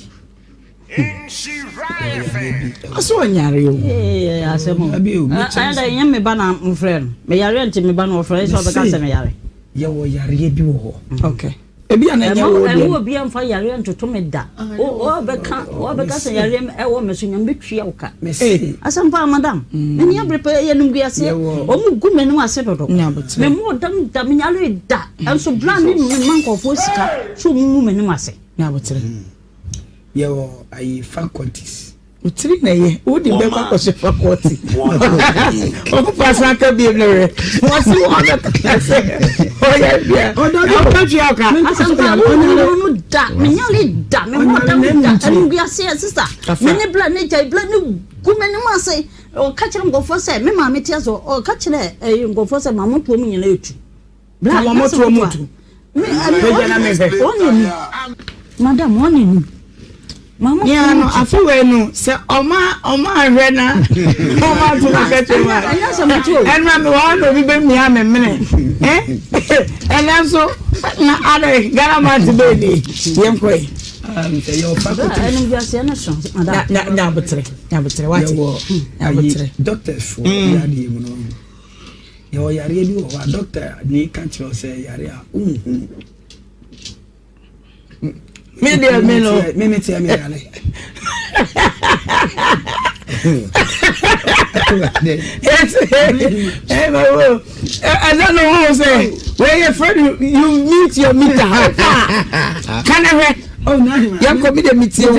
Ɔsɛ ɔnyare o.
Ee asɛm o. Ɛyɛ dɛ nyɛ me ba na mfrɛ no. Me yare nti me ba no ɔfrɛ sɛ ɔbɛka sɛ me yare.
Yɛwɔ yareɛ bi wɔ hɔ.
Okay. Ebi a na ɛnyɛ wo deɛ.
Ɛmu obi mfa yareɛ ntoto me da. Ɔbɛka ɔbɛka sɛ yareɛ ɛwɔ me so nyame bɛtua wo ka. Asɛm paa madam. M'ani abere pɛ yɛ nom guaseɛ. Wɔn gu m'anim ase dodo. Me mu ɔdam da me nyare da. Nso bra ne me ma nkurɔfoɔ sika so wɔn mu m'anim ase.
Nyabotere.
Yɛwɔ ayi faculties.
Wo tiri na ɛyɛ wode bɛkɔ akɔhyɛ faculty. Ɔfofa san ka biem no werɛ. Wɔse wɔn bɛka sɛ ɔyɛ bia. Ɔbɛtua ɔka.
Asɛmpa wo no da menyale da me ho da da animguaseɛ sista me ne bla ne gyae bla ne gu m'anim ase ɔka kyerɛ nkurɔfoɔ sɛ me maame te ase ɔka kyerɛ nkurɔfoɔ sɛ maame toɔ mu nyina ɛtu
Bra wɔn toɔ mu tu. Pagya na mehwɛ.
Wɔn ani. Madam wɔn ani. Mama
Nea no afe wei no sɛ ɔma ɔma ahwɛ na ɔma ato na kɛkyɛ mu a. Ɛnna mi wɔ na obi bɛ mia mi mene. Ɛnna nso na adɛ Ghana man ti bɛyɛ ni yɛn kɔ yi. Na na abotere na abotere wate.
Na abotere. Doctors fo yɛ adeɛ mu no. Yɛwɔ yareɛ bi wɔ hɔ a dɔkta ni ka kyerɛ wo sɛ yare a wonhunu.
Me deɛ me no.
Me me teɛ me yare.
Ɛna no ho sɛ wɔyɛ fɛ no you mute your meter ka ne hwɛ yɛnkɔ mi deɛ metie wo.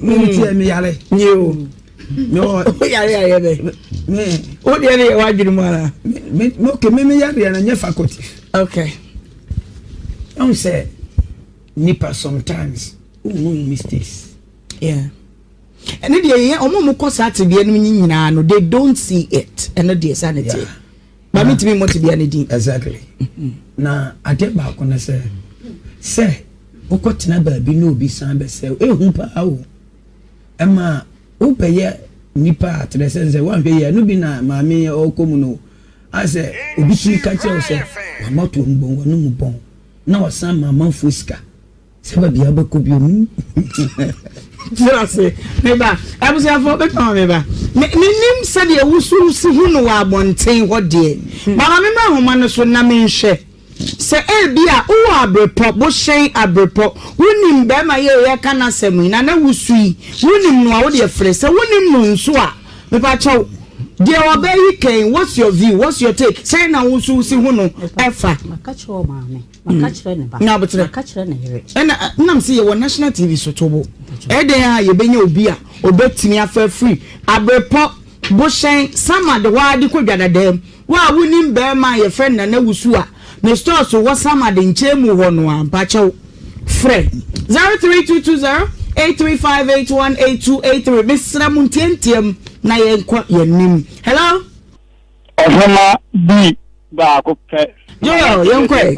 Me teɛ me yare.
Nye o.
Mewɔ.
Wo yare ayɛ bɛ.
Me.
Wo deɛ ne yɛ w'adwene mu ara.
Me me okay me me yareɛ no nyɛ faculty.
Okay.
Ɛhu sɛ nipa sometimes wohu mistakes.
Yeah. Ɛne deɛ yɛ ɔmo ɔmo kɔ saa tebea no nyinaa no they don't see it ɛno deɛ saa ne teɛ. Ba mi ntumi mmɔ tebea ne din.
Exactly. Na adeɛ baako ne sɛ sɛ wokɔ tena baabi na obi san bɛsɛ ehu paa o. Ɛma wobɛyɛ nipa a kyerɛ sɛ sɛ woanhwɛ yie a ɛno bi na maame yi ɔrekɔ mu no ayɛ sɛ obi tumi ka kyerɛ wo sɛ wamɔtoɔ mu bɔn w'ano mu bɔn na wasan ma amanfoɔ sika sɛ baabi a wobɛkɔ bio mu
Tena ase, me ba. Abusuafoɔ, bɛtuma ma me ba. Me, menim sɛdeɛ wosu si hu no wɔ abɔnten hɔ deɛ. Mama me mmra ahoma no so na menhwɛ. Sɛ ebia wowɔ abrepɔ, bohyɛn abrepɔ, wonim barima yi a yɛreka n'asɛm yi, Nana Wusu yi, wonim no a, wo deɛ frɛ. Sɛ wonnim no nso a, mepakyɛw, deɛ ɔbaa yi ka yi, what's your view, what's your take, sɛn na wo nso wosi hu no ɛfa?
Maka kyerɛ ɔmaame, maka kyerɛ ne ba,
Nya aboterɛ.
maka kyerɛ ne yere.
Ɛna nam sɛ yɛwɔ national TV so tobo. Ɛdɛn a yɛbɛnya obi a ɔbɛtumi afa afiri abrepɔ, bohyɛn, Samad hɔ ara de kɔ Dwadadaam. Wo a wonim barima a yɛfrɛ no Nana Wusu a ne stores wɔ Samad nkyɛn mu hɔ no a, mpakyɛw frɛ 03220 835818283. Mesrɛ mo ntiantiam na yɛnkɔ yɛn anim. Hello?
Ɔhema bi baako pɛ.
Joel, yɛnkɔ ɛ.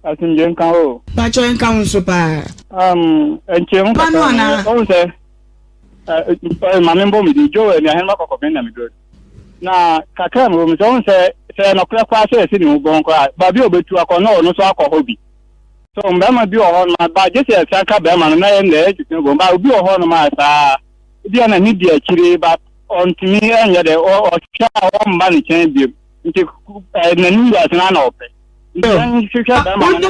Asomdwe nka wo.
Mpakyɛw nka wo nso paa.
Um, nkyerɛmu
kakra
no, ɔhu sɛ maame mbɔ me din Joel ni ahenema kɔkɔbɛn na meduro na kakra mewɔ mu sɛ ɔhu sɛ sɛ nɔkorɛ koraa sɛ ɛsi ne ho bɔn koraa baabi a ɔbɛtu akɔ na ɔno nso akɔ hɔ bi so mmarima bi wɔ hɔ nom ba gye sɛ ɛsan ka bɛrima no na yɛ na ɛyɛ twetwe bɔn ba obi wɔ hɔ nom a saa ebi a na ne di akyire ba ɔntumi ɛnyɛ dɛ ɔhwɛ a ɔmma ne kyɛn biom nti n'anim yɛ asena na ɔpɛ
Wonim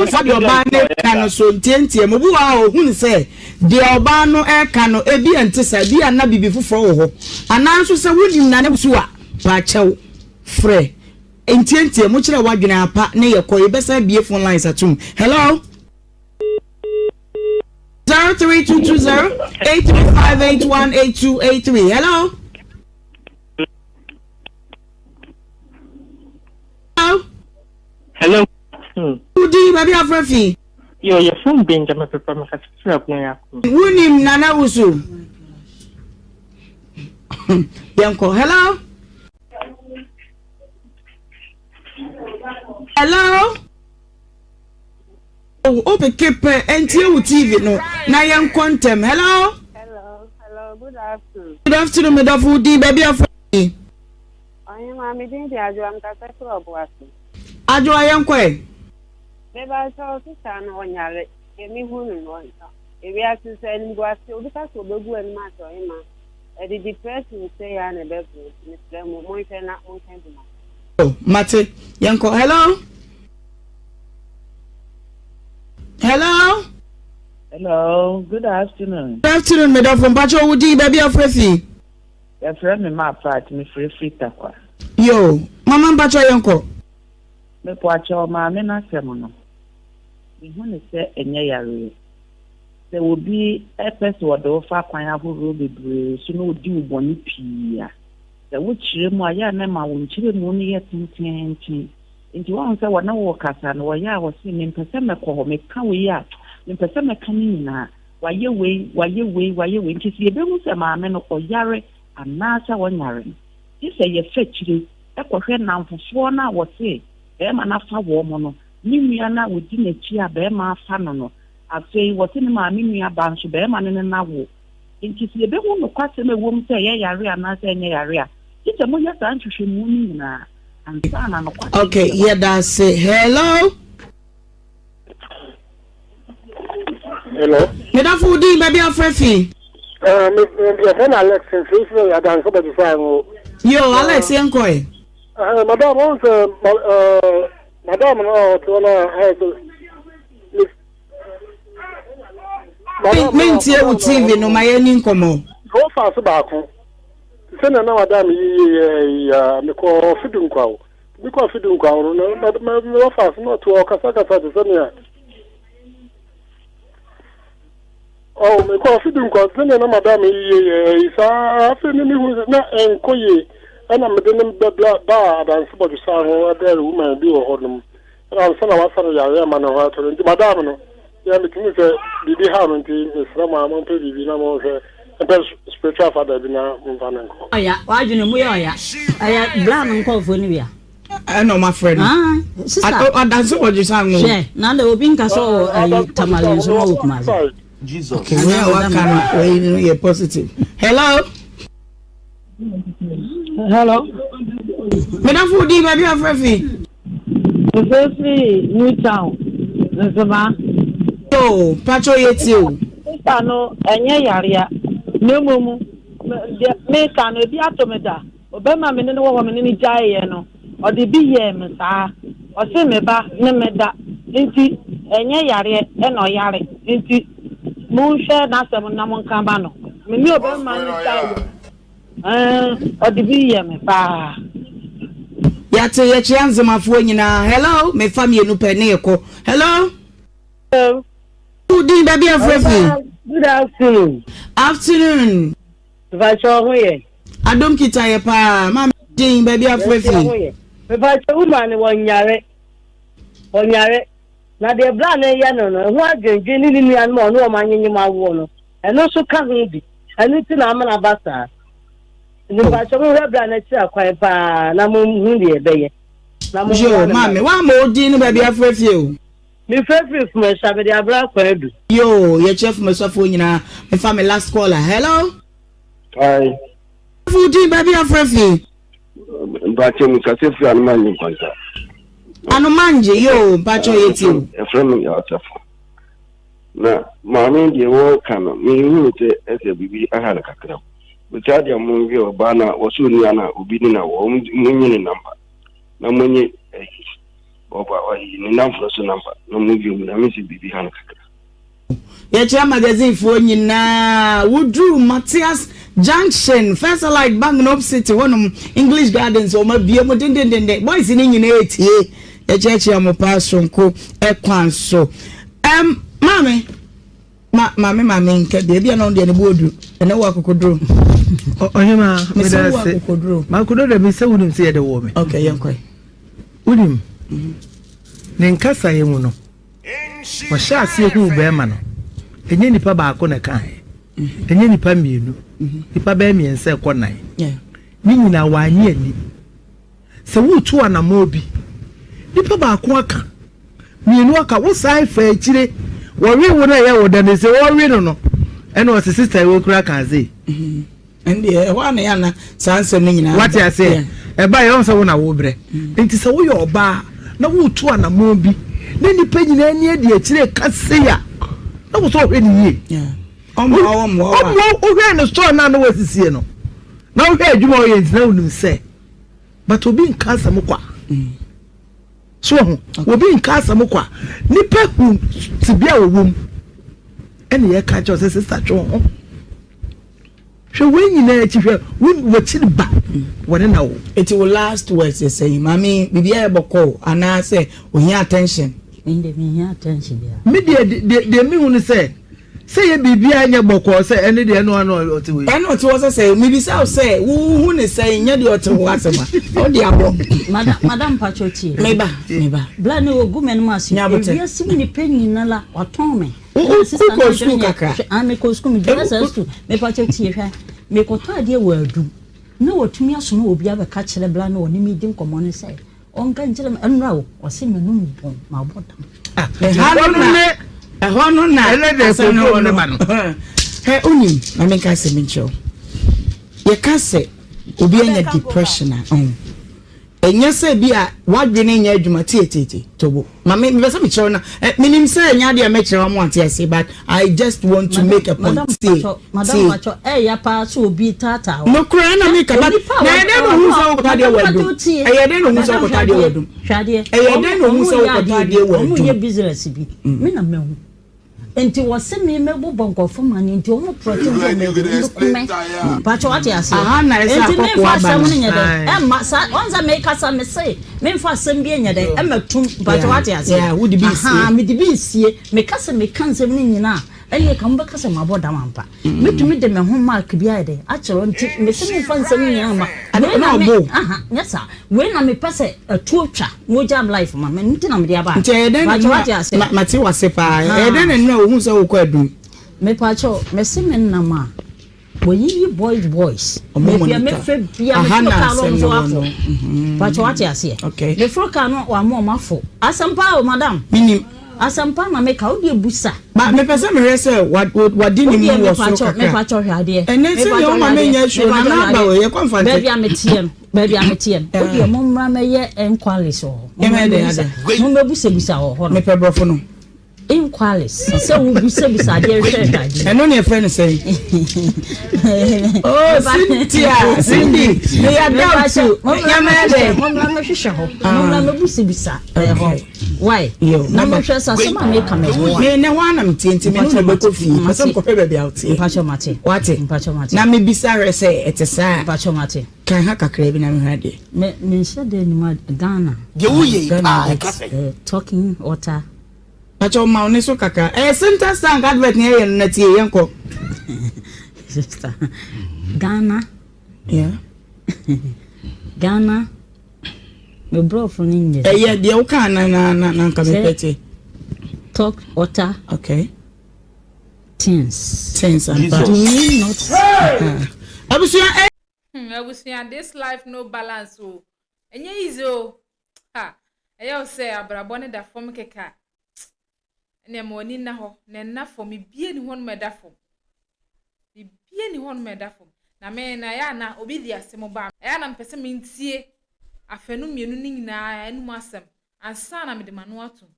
sɛdeɛ ɔbaa no reka no so ntiantia mu. Obi wɔ hɔ a ɔhunu sɛ deɛ ɔbaa no reka no ebi a nte saa, ebi a na biribi foforɔ wɔ hɔ. Anaa nso sɛ wonim Nana Wusu a, paakyɛw frɛ ntiantia mu kyerɛ w'adwene apa ne yɛkɔ. Yɛbɛsan abue phone lines atom. Hello? 03220 835818283. Hello? Hello.
Hello.
Wodi baabi afra fi.
Yo, yɛ fam Benjamin Pepa me kasa firi abena ya ko.
Wunim Nana Wusu. Yɛnkɔ. Hello. Hello. O peke pɛ ntie wo TV no na yɛnkɔ ntɛm. Hello.
Hello. Hello. Good afternoon.
Good afternoon, medɔfo wo din baabi afra fi.
Ɔhemaa me din de Adwoa mekasa firi Ɔboase.
Adwoa yɛnkɔ ɛ.
Mebakyɛw sista no ɔnyare deɛ me hu no no. Ewiase nso animguase, obi ka sɛ ɔbɛgu w'anim ase ɔhema, ɛde depression sei ara na ɛbɛbrɛ wo nti mesrɛ mo monhwɛ na monka bi ma.
Oh, mate. Yɛnkɔ. Hello? Hello?
Hello, good afternoon.
Good afternoon, medɔfo. Mpakyɛ wo din baabi afrɛ fi?
Yɛfrɛ me Ma Pratt, mefrɛ firi Tarkwa.
Yo, mama mpakyɛ yɛnkɔ.
Mepoakyɛw maame n'asɛm no, mehu ne sɛ ɛnyɛ yareɛ. Sɛ obi pɛ sɛ ɔde wo fa kwan ahoroɔ bebree so na ɔdi wo bɔne pii a, sɛ wokyerɛ mu a, ɛyɛ a na ɛma wo nkyerɛmu no yɛ tenteenten. Nti woahu sɛ wɔne wo rekasa no, wɔyɛ a wɔse, mempɛ sɛ mɛkɔ hɔ, meka wei a, mempɛ sɛ mɛka ne nyinaa. Wayɛ wei, wayɛ wei, wayɛ wei. Nti sɛ yɛbɛhu sɛ maame no ɔyare anaasɛ ɔnyare no, gye sɛ yɛfa akyire kɔhwɛ nnamfofoɔ no a wɔse barima no afa wɔn no, ne nua no a ɔdi n'akyi a barima afa no no, Afei wɔse ne maame nua ba nso, barima no ne no awo. Enti sɛ yɛbɛhu nokwasɛm a ɛwɔ mu sɛ ɛyɛ yare anaasɛ ɛnyɛ yare a, gye sɛ moyɛ saa nhwehwɛmu no nyinaa ansa na nokwasɛm
Okay,
bi a
yɛda ase. Hello?
Hello.
Medafo wo din baabi afrɛ fi.
Eh, me me yɛfrɛ no Alex mfiri sɛ adanse bɛgye saa ngo.
Yo, Alex yɛn kɔe.
Eh, madam, wɔn sɛ eh, madam no a ɔte hɔ no a ayɛ sɛ
Mentie wo TV no ma yɛni nkɔmmɔ.
Wɔfa ase baako te sɛ nea na madam yi yɛ yi a mekɔ fidu nkwaw mekɔ fidu nkwaw no na wɔfa ase na ɔte hɔ ɔkasakasa te sɛ nea ɔ mekɔ fidu nkwaw te sɛ nea na madam yi yɛ yi saa afei ne mehu na ɛnkɔ yie ɛna mede ne bɛbla baa adanse bɔdwesa ho ɛbrɛ woman bi wɔ hɔ nom Ɛna ansa na wasa no yareɛ ama ne ho atɔ no nti madam no yɛ metumi sɛ biribi haw no nti mesrɛ mo a mompɛ biribi na monhwɛ mpɛ spiritual father bi na momfa no nkɔ.
Ɔya w'adwene mu yɛ ɔya ɛyɛ bra no nkɔfoɔ no bia.
Ɛna ɔmo afrɛ no.
Ah sister.
Adanse wɔ gye san ngo.
Hwɛ na de obi nka sɛ ɔwɔ ayi tamale nso na ɔwɔ kumase.
Jesus. Okay, wei a waka no wei no yɛ positive. Hello.
Hello.
Medafo di baabi afrɛ fi.
Mefrɛfiri New Town, Nzema.
Yoo, pakyɛw yɛtie o.
Sista no, ɛnyɛ yarea, na mmom deɛ meka no, ebi ato me da. Ɔbarima me ne no wɔ hɔ, me ne no gyaeɛ no, ɔde bi yɛɛ me saa. Ɔse me ba ne me da, nti ɛnyɛ yareɛ na ɔyare. Nti monhwɛ n'asɛm no na monka ma no. Me ne ɔbarima no gyaeɛ no, Ɛɛ ɔde bi yɛ me paa.
Yɛate yɛkyea nzemafoɔ nyinaa hello mefa mienu pɛ ne yɛkɔ hello.
Hello.
Wo din baabi afrɛ fi.
Good afternoon.
Afternoon.
Mepakyɛ ho yɛ.
Adom kita yɛ paa maame din baabi afrɛ fi.
Mepakyɛ woman no wɔnyare wɔnyare na deɛ bra no yɛ no no ɛho adwendwen ne ne nuanom a ɔne wɔn anyenyem awoɔ no Ɛno nso ka ho bi. Ɛno nti na amena aba saa. Nti mpakyɛ monhwɛ bra no akyiri akwan paa na monhu deɛ ɛbɛyɛ. Na mommoa
Yo,
no ma
maame,
me.
woama odin no baabi afrɛ fie o.
Mefrɛ firi Fumasua, mede abrɛ akwan adu.
Yoo, yɛkyerɛ Fumasuafoɔ nyinaa. Mefa me last caller. Hello?
Hi.
Wo din baabi afrɛ fie?
Mpakyɛ mi kasa firi Anomangye Nkwanta.
Anomangye, yoo, mpakyɛ yɛtie o.
Yɛfrɛ me Yaw Asafo. Na maame deɛ wɔreka no menhunu sɛ ɛsɛ biribi aha no kakra. Metaa deɛ monhwɛ ɔbaa no a wɔsɛ onua no a obi ne na wɔ monye ne namba na monye ayi ɔba ayi ne namfo no so namba na monhwɛ mu na mesɛ biribi ha no kakra.
Yɛkyerɛ magazine foɔ nyinaa woduru Matthias Junction First Allied Bank no opposite hɔnom English Gardens wɔn abue mu dendendenden boys no nyinaa etie Yɛkyerɛkyerɛ mo paa soronko kwan so. Ɛm, maame, ma, maame, maame nka bi. Ebia na ɔno deɛ ne bo oduru. Ɛnɛ wɔ akokoduro.
Ɔhema,
Mese
meda
wɔ
ase.
akokoduro.
Makodo da mi sɛ wonim sɛ yɛde wɔ me.
Okay, yɛn kɔe.
Wonim, ne nkasaeɛ mu no, ɔhyɛ aseɛ huu bɛrima no. Ɛnyɛ nipa baako na ɛkaeɛ. Ɛnyɛ nipa mmienu. Nipa bɛyɛ mmiɛnsa ɛkɔ nan. Ne nyinaa wannye anni. Sɛ woretu anammɔn bi, nipa baako aka, mmienu aka, wosan fa akyire, wɔwe wo na ɛyɛ wo dɛ no, sɛ wɔwe no no, ɛna ɔse sista yi wɔkura kan sei.
Ɛndeɛ ɛhɔ a na yɛ ana saa nsɛm no nyinaa.
Wate aseɛ? Ɛba yɛ ɔn sɛ wo na wobrɛ. Nti sɛ woyɛ ɔbaa na woretu anammɔn bi na nnipa nyinaa ani adi akyire ka sei a, Na wɔ sɛ ɔhwɛ ne yie.
Ɔmmoa wo mmoa wo a.
Ɔmmoa wo wohwɛ ne store no a na wasisie no na wohwɛ adwuma a ɔyɛ nti na wonim sɛ but obi nka asɛm kwa. So wahu? Obi nka asɛm kwa. Nipa hu tebea a wɔwɔ mu ɛna yɛka kyerɛ sɛ sista twe wo ho. Hwɛ wei nyinaa akyi hwɛ w'akyiri ba wɔne na wo.
Eti wo last words yɛ sɛn? Maame biribi ayɛ bɔkɔɔ anaasɛ ohia attention?
Me deɛ menhia attention biara.
Me deɛ deɛ deɛ mehu ne sɛ sɛ yɛ biribiara nyɛ bɔkɔɔ sɛ ɛne deɛ ɛno ano ɔte wei.
Ɛna ɔte hɔ sɛ sɛ mebisa wo sɛ wohu ne sɛn nyɛ deɛ ɔte hɔ asɛm a wode abɔ.
Madam madam mpakyɛw tie.
Meba meba.
Bla ne ogu m'anim ase.
Nyabotɛ.
Ewiase mu nipa nyina la watɔn me.
Wokɔ sukuu kakra?
Ah, mekɔ sukuu, megyina saa sukuu. Mepakyɛ tie hwɛ. Mekɔtɔ adeɛ wɔ adum. Na wɔtumi asoma obi abɛka kyerɛ bla na ɔne me di nkɔmmɔ no sɛ ɔnka nkyerɛ me ɛnora o, ɔse m'anum bɔn, mabɔ dam.
Ah, ɛhɔ no na ɛhɔ no na asɛm no wɔ no. Hɛ, wonim, ma menka asɛm nkyerɛ wo. Yɛka sɛ obi anya depression a, ɔho. Ɛnyɛ sɛ bi a w'adwene nyɛ adwuma tietietie tobo ma me mepɛ sɛ mekyerɛ wo na eh, menim sɛ ɛnyɛ adeɛ a mɛkyerɛ wo ama wate ase but I just want to make a point tie tie
ɛyɛ paa sɛ obi taataa wo
nokorɛ na meka but na ɛyɛ dɛn na ohun sɛ wokɔtɔ adeɛ wɔ adum ɛyɛ dɛn na ohun sɛ wokɔtɔ adeɛ wɔ adum ɛyɛ dɛn na ohun sɛ wokɔtɔ adeɛ wɔ adum
ɔmo yɛ business bi me na mahu Nti wɔse me mɛbobɔ nkurɔfo mane nti wɔn prɔte sɛ mɛku me pakyɛ wate aseɛ
Aha na ɛsɛ
nti
akɔkoa
memfa
ba
asɛm
no.
no nyɛ dɛn
Ae.
ɛmma saa wɔn sɛ mekasa me se memfa asɛm bi nyɛ dɛn ɛmma tum pakyɛ
Yeah,
wate aseɛ
yeah, wode bi
aha
resie.
mede bi resie meka sɛ meka nsɛm no nyinaa a ɛnneɛ ka mobɛka sɛ mabɔ dam ampa mɛtumi de me ho mark bi ayɛ dɛn akyerɛ wo nti mese memfa nsɛm no nyinaa mma
Ade
wei
na
na me
ɔbɔ wo.
aha nyɛ saa Wei na mepɛ sɛ atuo twa na ogya me life ma me nti na mede aba.
Nti ɛyɛ dɛn na
Mpakyɛ wate ase?
nnura mate wase paa ɛyɛ dɛn na nnura ohun sɛ wokɔ adum.
Mepakyɛw mese me nam a wɔyiyi boys boys
Ɔmo
baabi a
monitor.
mefɛ bia
Aha
meforo
na
kaa no
asɛm
ɔmo
no
nso
wɔ
afo
no. Mhm.
Mpakyɛ wate aseɛ
Okay.
meforo kaa no wɔama ɔmo afo asɛmpa o madam
Menim.
asɛmpa na meka wo deɛ busa.
Ba mepɛ sɛ mehwɛ sɛ wa wadi ne mu wɔ soro kakra.
Mepakyɛw hwɛ adeɛ
Ɛnɛ sɛdeɛ woma menyɛ sure na na aba o yɛkɔ mfante.
Baabi a meteɛ no Baabi a meteɛ no, wo deɛ mommra mɛyɛ enquiries wɔ hɔ.
Yɛmɛyɛ dɛn adɛn?
Mommɛbusabisa wɔ hɔ no.
Mepɛ borɔfo no.
Enquiries, sɛ wobisabisa adeɛ hwehwɛ adeɛ.
Ɛno ne yɛfrɛ no sɛn? Oh, Cynthia, Cindy, meyɛ doubt. Yɛmɛyɛ dɛn?
Mommra mɛhwehwɛ hɔ. Mommra mɛbusabisa ɛhɔ. Why? Na mohwɛ sɛ asɛm a meka mɛboa.
Me ne hɔ anam tie nti me ne wo bɛkɔ fie. Pɛ sɛ mekɔhwɛ baabi a woteɛ.
Mpakyɛ mate.
Wate?
Mpakyɛ mate.
Na mebisa hwɛ sɛ ɛte saa.
Mpakyɛ mate.
Kan ha kakra bi na mehwɛ adeɛ.
Me menhyɛ da nim ad Ghana.
Deɛ woyɛ yi paa ɛka sɛn?
Eh, talking water.
Pakyɛ ɔma wo ne so kakra. Ɛyɛ center stank advert na yɛyɛ no na tie yɛnkɔ.
Sister, Ghana.
Yeah.
Ghana. Me brɔfo no nyɛ.
Ɛyɛ deɛ wokaa na na na na nka mepɛ te.
Talk water.
Okay.
Things.
Things ampa.
Do we not.
Abusua eh.
Hmm abusua this life no balance o ɛnyɛ easy o ha ɛyɛ wo sɛ abrabɔ no da fam kɛkɛ a ɛnneɛ ma w'ani nna hɔ na ɛnna fam biribiara ni hɔnom a ɛda fam biribiara ni hɔnom a ɛda fam na me na ɛyɛ a na obi de asɛm ba a ɛyɛ a na mepɛ sɛ mentie afanu mmienu no nyinaa anom asɛm ansa na mede m'ano atom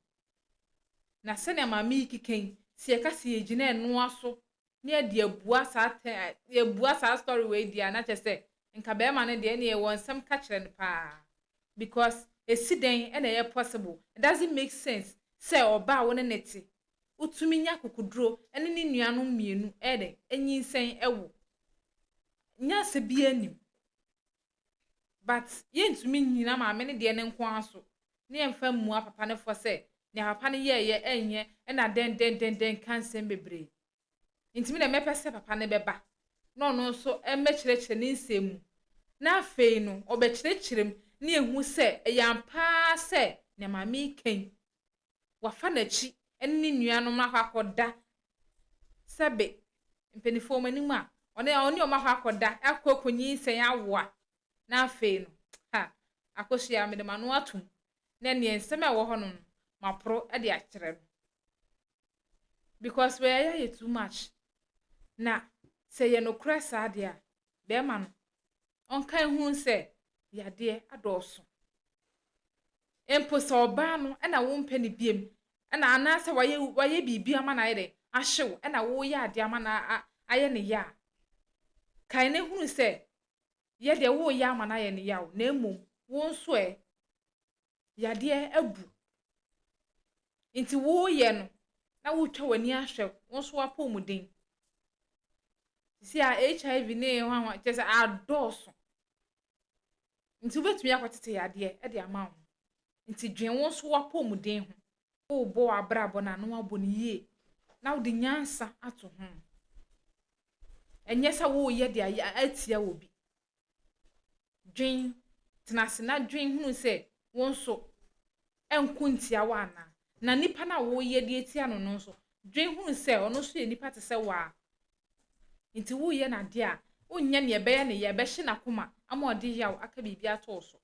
na sɛnea maame yi keka yi sɛ yɛka sɛ yɛgyina ɛnoa so na yɛde abua saa tɛ yɛbua saa story wei deɛ a na kyerɛ sɛ nka bɛrima no deɛ ɛne yɛwɔ nsɛm ka kyerɛ no paa because esi dɛn ɛna ɛyɛ possible it doesn't make sense sɛ ɔbaa a wo ne ne te wotumi nya akokoduro ɛne ne nuanom mmienu ɛyɛ dɛn ɛnyinsɛn ɛwo nyansa biara nim but yɛntumi nnyina maame no deɛ no nko ara so na yɛmfa mmua papa no fɔ sɛ nea papa no yɛɛyɛ ɛnyɛ ɛna dɛn dɛn dɛn dɛn ka nsɛm bebree. Nti me deɛ mɛpɛ sɛ papa no bɛba na ɔno nso mmɛkyerɛkyerɛ ne nsɛm mu na afei no ɔbɛkyerɛkyerɛ mu na yɛhu sɛ ɛyɛ ampa ara sɛ nea maame yi ka yi wafa n'akyi ne ne nuanom no akɔ akɔda sɛbe mpanimfoɔ wɔn anim a ɔne ɔne wɔn akɔ akɔda akɔ akɔnyinsɛn awo a na afei no ha akosua mede m'ano atom na neɛ nsɛm a ɛwɔ hɔ no no maporo de akyerɛ no because wɔyɛ ayɛ too much na sɛ yɛ nokorɛ saa deɛ a bɛrima no ɔnka nhunu sɛ yadeɛ adɔɔso. Mpo sɛ ɔbaa no na wompɛ no biom na anaasɛ wayɛ wayɛ biribi ama no ayɛ dɛn? ahye wo ɛna woreyɛ adeɛ ama no ayɛ ne ya a, kae na hunu sɛ yɛ deɛ woreyɛ ama no ayɛ ne ya o, na mmom wo nso ɛ, yadeɛ abu. Nti woreyɛ no na woretwa w'ani ahwɛ wo nso w'apɔmuden. Sisi a HIV ne hwanhwa kyerɛ sɛ adɔɔso. Nti wobɛtumi akɔtete yadeɛ de ama wo ho. Nti dwen wo nso w'apɔmuden ho. Worebɔ w'abrabɔ no a na woabɔ no yie na wode nyansa ato ho. Ɛnyɛ sɛ woreyɛ de ayɛ atia obi. Dwen, tena ase na dwen hunu sɛ wo nso ɛnko ntia wo anaa. Na nipa no a woreyɛ de atia no no nso, dwen hunu sɛ ɔno nso yɛ nipa te sɛ wo ara. Nti woreyɛ no adeɛ a, wonyɛ nea ɛbɛyɛ no ya, ɛbɛhye n'akoma ama ɔde yaw aka biribi ato wo so.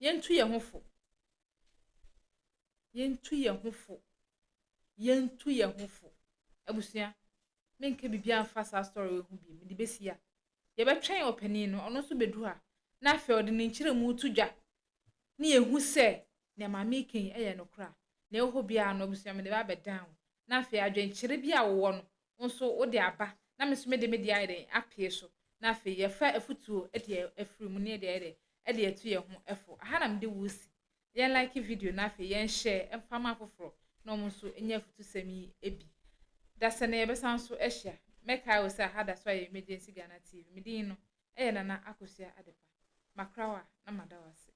Yɛntu yɛn ho fo. Yɛntu yɛn ho fo. Yɛntu yɛn ho fo. Abusua, menka biribiara mfa saa story wei ho bio. Mede bɛsi ha. Yɛbɛtwɛn ɔpanin no, ɔno nso bɛdu ha. Na afei ɔde ne nkyerɛmu to dwa. Ne yɛhu sɛ nea maame reka yi yɛ nokorɛ a. Nea ɛwɔ hɔ biara no, abusua, mede ba abɛdan wo. Na afei adwenkyerɛ bi a wowɔ no, wo nso wode aba na me nso mede me deɛ ayɛ dɛn apee so na afei yɛfa afutuo de afiri mu ne yɛde ayɛ dɛn de atu yɛn ho fo. Aha na mede wo si. Yɛn like video na afei yɛn share mfa ma afoforɔ na wɔn nso nya afutusɛm yi bi. Dasɛ na yɛbɛsan so ahyia. Mɛkae wo sɛ aha da so ayɛ Emergency Ghana TV. Me din no ɛyɛ Nana Akosua Adepa. Makra wo a na mada wo ase.